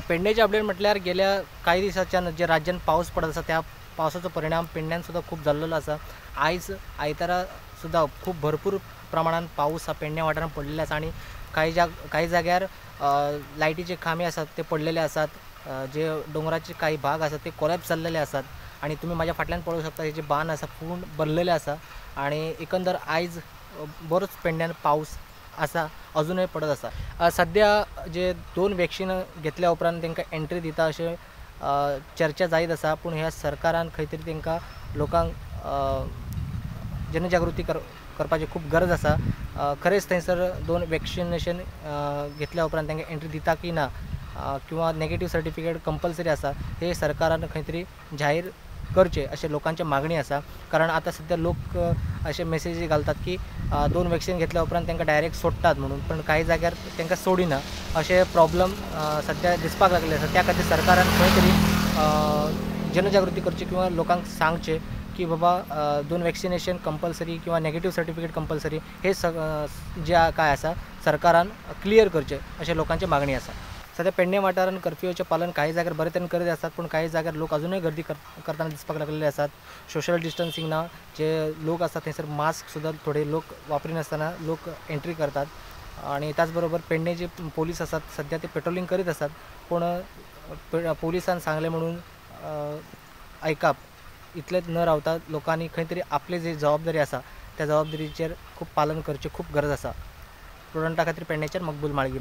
पेडणेचे update म्हटल्यार गेल्या काही दिसाच्यान जे राज्यान पावस पडत आसा त्या पावसाचो परिणाम पेडण्यान सुद्दां खूब जाल्लो आसा. आयज आयतारा सुद्दां खूब भरपूर प्रमाणान पावस हा पेडणे वाठारांत पडलेलो आसा आनी काही जाग्यार लायटीचे खांबे आसात ते पडलेले आसात, जे दोंगराचे काही भाग आसात ते कोलॅप्स जाल्लेले आसात आनी तुमी म्हाज्या फाटल्यान पळोवंक शकता हे जे बांद आसा पूर्ण भरलेले आसा आनी एकंदर आयज बरोच पेडण्यान पावस आसा, अजुनूय पडत आसा. सद्या जे 2 वॅक्सिन घेतल्या उपरांत तांकां एंट्री दिता अशें चर्चा जायत आसा, पूण ह्या सरकारान खंय तरी तांकां लोकांक जनजागृती करपाची खूब गरज आसा. खरेंच थंयसर 2 वॅक्सिनेशन घेतल्या उपरांत तांकां एंट्री दिता की ना किंवा नेगेटीव सर्टिफिकेट कंपल्सरी आसा हे सरकारान खंय तरी जाहीर करचे अशें लोकांची मागणी आसा. कारण आतां सद्या लोक अशे मेसेजी घालतात की 2 वॅक्सिन घेतल्या उपरांत तांकां डायरेक्ट सोडटात म्हणून, पण काही जाग्यार तांकां सोडिना अशे प्रॉब्लम सद्या दिसपाक लागले आसा. त्या खातीर सरकारान खंय तरी जनजागृती करची किंवा लोकांक सांगचें की बाबा 2 वॅक्सिनेशन कंपल्सरी किंवा नेगेटीव सर्टिफिकेट कंपल्सरी हे जे काय आसा सरकारान क्लियर करचें अशें लोकांची मागणी आसा. सद्या पेडणे वाठारांत कर्फ्यूचें पालन काही जाग्यार बरे तरेन करीत आसात, पूण काही जाग्यार लोक अजुनूय गर्दी करतना दिसपाक लागलेले आसात. सोशल डिस्टन्सिंग ना, जे लोक आसात थंयसर मास्क सुद्दां थोडे लोक वापरिनासतना लोक एंट्री करतात आनी त्याच बरोबर पेडणे जे पोलीस आसात सद्या ते पेट्रोलिंग करीत आसात, पूण पोलिसान सांगलें म्हणून आयकप इतलेंच न रावता लोकांनी खंय तरी आपली जी जबाबदारी आसा त्या जबाबदारीचेर खूब पालन करचें खूब गरज आसा. प्रुडंटा खातीर पेडणेच्यान मकबूल माळगी.